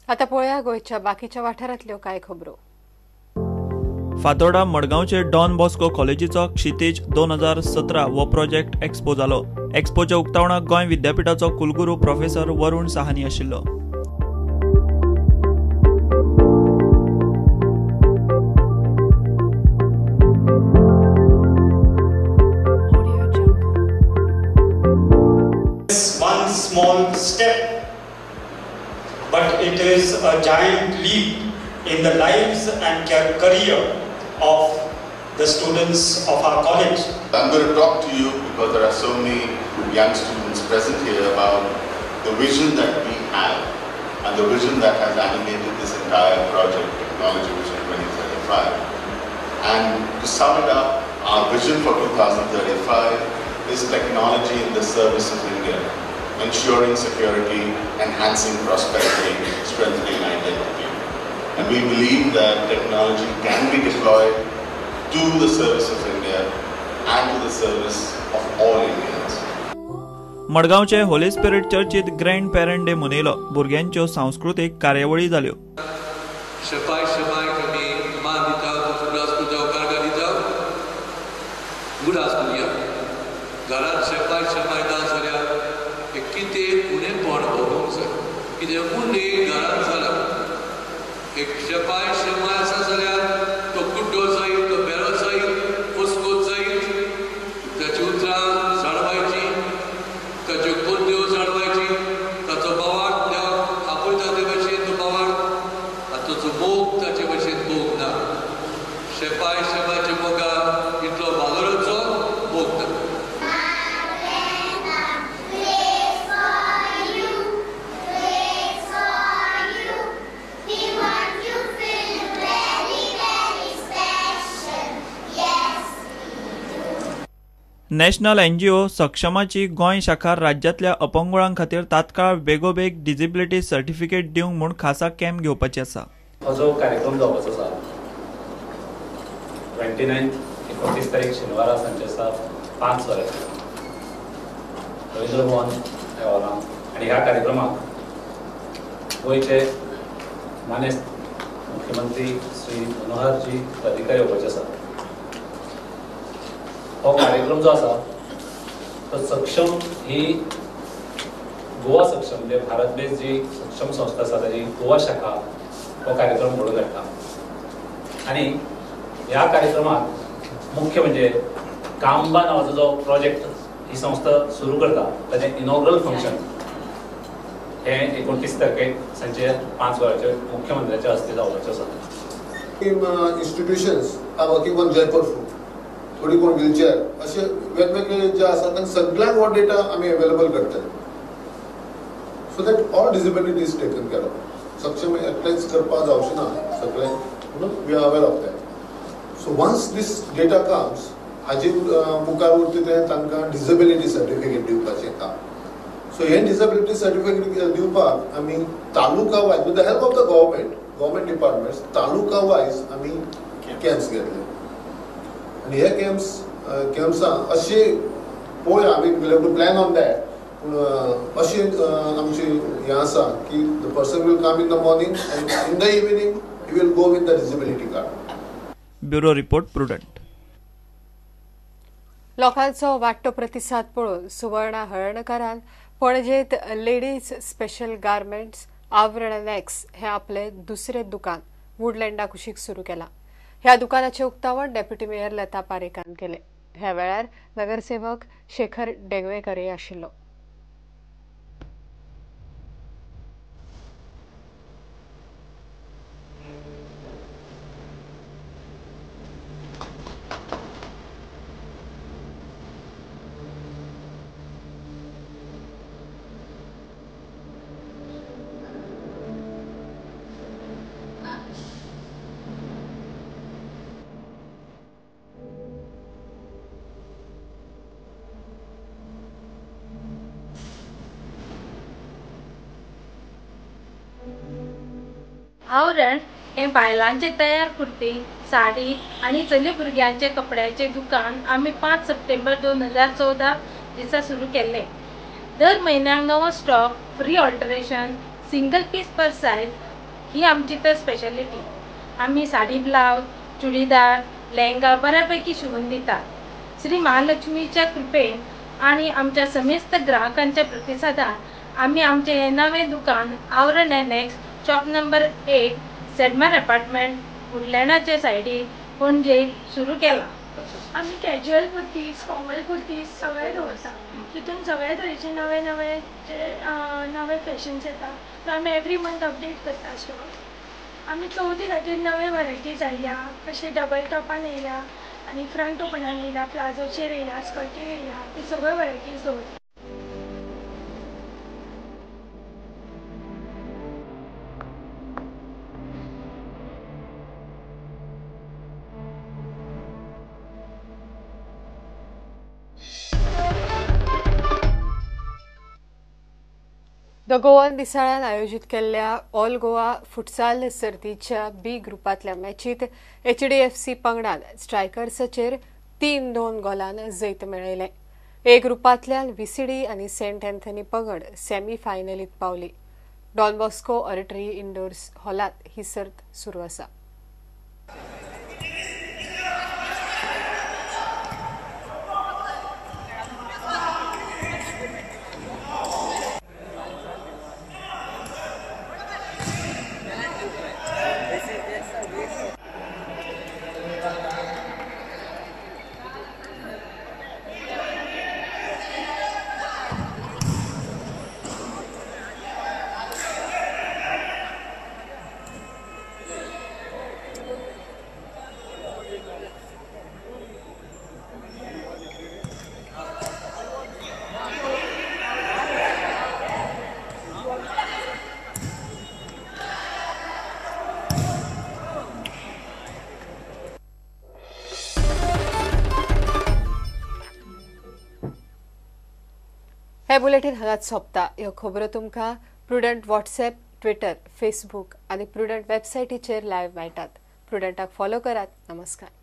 आता पळोवया गोंयच्या बाकीच्या वाठारांतल्यो कांय खबरो. फातोर्डा मडगांवचे डॉन बॉस्को कॉलेजीचो क्षितिज 2017 हो प्रोजेक्ट एक्सपो जालो. एक्सपोच्या उक्तावणाक गोंय विद्यापीठाचो कुलगुरू प्रोफेसर वरुण साहनी आशिल्लो. One small step, but it is a giant leap in the lives and career of the students of our college. I'm going to talk to you because there are so many young students present here about the vision that we have and the vision that has animated this entire project, Technology Vision 2035. And to sum it up, our vision for 2035 is technology in the service of India, ensuring security, enhancing prosperity, strengthening identity. And we believe that technology can be deployed to the service of India and to the service of all Indians. मडगांवचे Holi spirit चर्चीत grand parent day मनयलो. भुरग्यांच्यो सांस्कृतीक कार्यावळी जाल्यो. शेपाय शेपाय कमी मान दिता, गुडास जावं, कारगार दिता, गुडास करुया. घरात शेपाय शेपाय ना जाल्यार कितें उणेपण भोगूंक जाय, कितें उणें घरांत जालां. एक शेपाय शेमाय आसा जाल्यार तो कुड्डो जायत, तो बेरो जायत, वस्कोत जायत, ताची उतरां जाणवायची, ताच्यो कोंद्यो जाणवायची, ताचो बावार देवाक आपयता ते भशेन तो बावार, आनी ताचो मोग ताचे भशेन मोग ना. शेपाय शेमायच्या मोगा इतलो वालोराचो मोग ना. नॅशनल एनजीओ सक्षमाची गोंय शाखा राज्यांतल्या अपंगुळां खातीर तात्काळ बेगोबेग डिसेबिलिटी सर्टिफिकेट दिवंक म्हूण खासा कॅम्प घेवपाची आसा. हो जो कार्यक्रम जावपाचो आसा 29 29 तारीख शेनवारा सांजचे आसा 5 वरांचेर रवींद्र भवन ह्या हॉलांत. आनी ह्या कार्यक्रमाक गोंयचे मानेस्त मुख्यमंत्री श्री मनोहरजी पर्रीकर येवपाचे आसा. हो कार्यक्रम जो आसा तो सक्षम ही गोवा सक्षम म्हणजे भारत बेस जी सक्षम संस्था आसा ताजी गोवा शाखा हो कार्यक्रम घडोवन हाडटा. आनी ह्या कार्यक्रमाक मुख्य म्हणजे कांबा नांवाचो जो प्रोजेक्ट ही संस्था सुरू करता ताजें इनॉग्रल फंक्शन हें 29 तारखेक सांजे 5 वरांचेर मुख्यमंत्र्याच्या हस्ते जावपाचें आसा. Institutions are working on Jaipur food, थोडी कोण व्हीलचेअर, असे वेगवेगळे जे आसा तांकां सगळ्यांक हो डेटा आमी अवेलेबल करतात, so that all disability is taken care of. सक्षम एकलेंच करपाक जावचें ना सगळें, म्हणून we are aware of that. So once this data comes, हाजे मुखार उरता तें तांकां डिसेबिलिटी सर्टिफिकेट दिवपाचें काम. सो हें डिसेबिलिटी सर्टिफिकेट दिवपाक आमी taluka wise with the help of the government departments taluka wise आमी कॅम्प्स घेतले. आनी हे कॅम्प्सां अशे पळोवया आमी will have to plan on that. पूण अशें आमची हें आसा की the person will come in the morning and in the evening he will go with the disability card. Bureau report, Prudent. लोकांचो वाडटो प्रतिसाद पळोवन सुवर्णा हळर्णकारान पणजेंत लेडीज स्पेशल गार्मेंट्स आवरण नॅक्स हें आपलें दुसरें दुकान वुडलँडा कुशीक सुरू केलां. ह्या दुकानाचें उक्तावण डेप्युटी मेयर लता पारेकान केलें. ह्या वेळार नगरसेवक शेखर डेगवेकरय आशिल्लो. आवरण हें बायलांचें तयार कुर्ती, साडी आनी चली भुरग्यांचे कपड्याचें दुकान आमी 5 सप्टेंबर 2014 दिसा सुरू केल्लें. दर म्हयन्याक नवो stock, free alteration, single piece per size ही आमची तर स्पेशलिटी. आमी साडी, ब्लावज, चुडीदार, लेहंगा बऱ्यापैकी शिवून दितात. श्री महालक्ष्मीच्या कृपेन आणि आमच्या समेस्त ग्राहकांच्या प्रतिसादान आमी आमचें हें नवें दुकान Avaran annex, shop number 8, Sedmar apartment, वुडलँडाचे सायडीक, पणजे सुरू केलां. आमी कॅज्युअल कुर्तीज, फॉर्मल कुर्तीज सगळे दवरता. तितून सगळे तरेचे नवे नवे जे नवे फॅशन्स येता ते आमी एवरी मंथ अपडेट करता. शॉप आमी चवथी खातीर नवे वरायटीज हाडल्या, कशे डबल टॉपान येयल्या आनी फ्रंट ओपनान येयल्या, प्लाजोचेर येयल्या, स्कर्टीर येयल्या, ते सगळे वरायटीज दवरता. The Goan दिसाळ्यान आयोजीत केल्ल्या ऑल गोवा फुटसाल सर्तीच्या बी ग्रुपांतल्या मॅचीत HDFC पंगडान स्ट्रायकर्साचेर 3-2 गोलान जैत मेळयलें. ए ग्रुपांतल्यान VCD आनी सेंट अँथनी पंगड सेमी फायनलीत पावली. डॉन बॉस्को ऑरेटरी इंडोर्स हॉलांत ही सर्त सुरू आसा. हे बुलेटिन हांगाच सोंपता. ह्यो खबरो तुमकां प्रुडंट व्हॉट्सएप, ट्विटर, फेसबूक आनी प्रुडंट वेबसायटीचेर लायव्ह मेळटात. प्रुडंटाक फॉलो करात. नमस्कार.